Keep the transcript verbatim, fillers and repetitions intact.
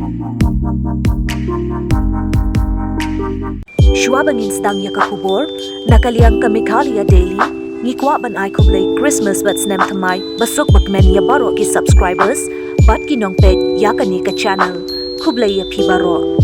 Shuwa ba ngin sdang ïa ka khubor na ka liang ka Meghalaya Daily, ngi kwah ban ai khublei Christmas bad snem thymmai basuk bakmen ïa baroh ki subscribers bad ki nongpeit ïa kane ka channel. Khublei ïa phi baroh.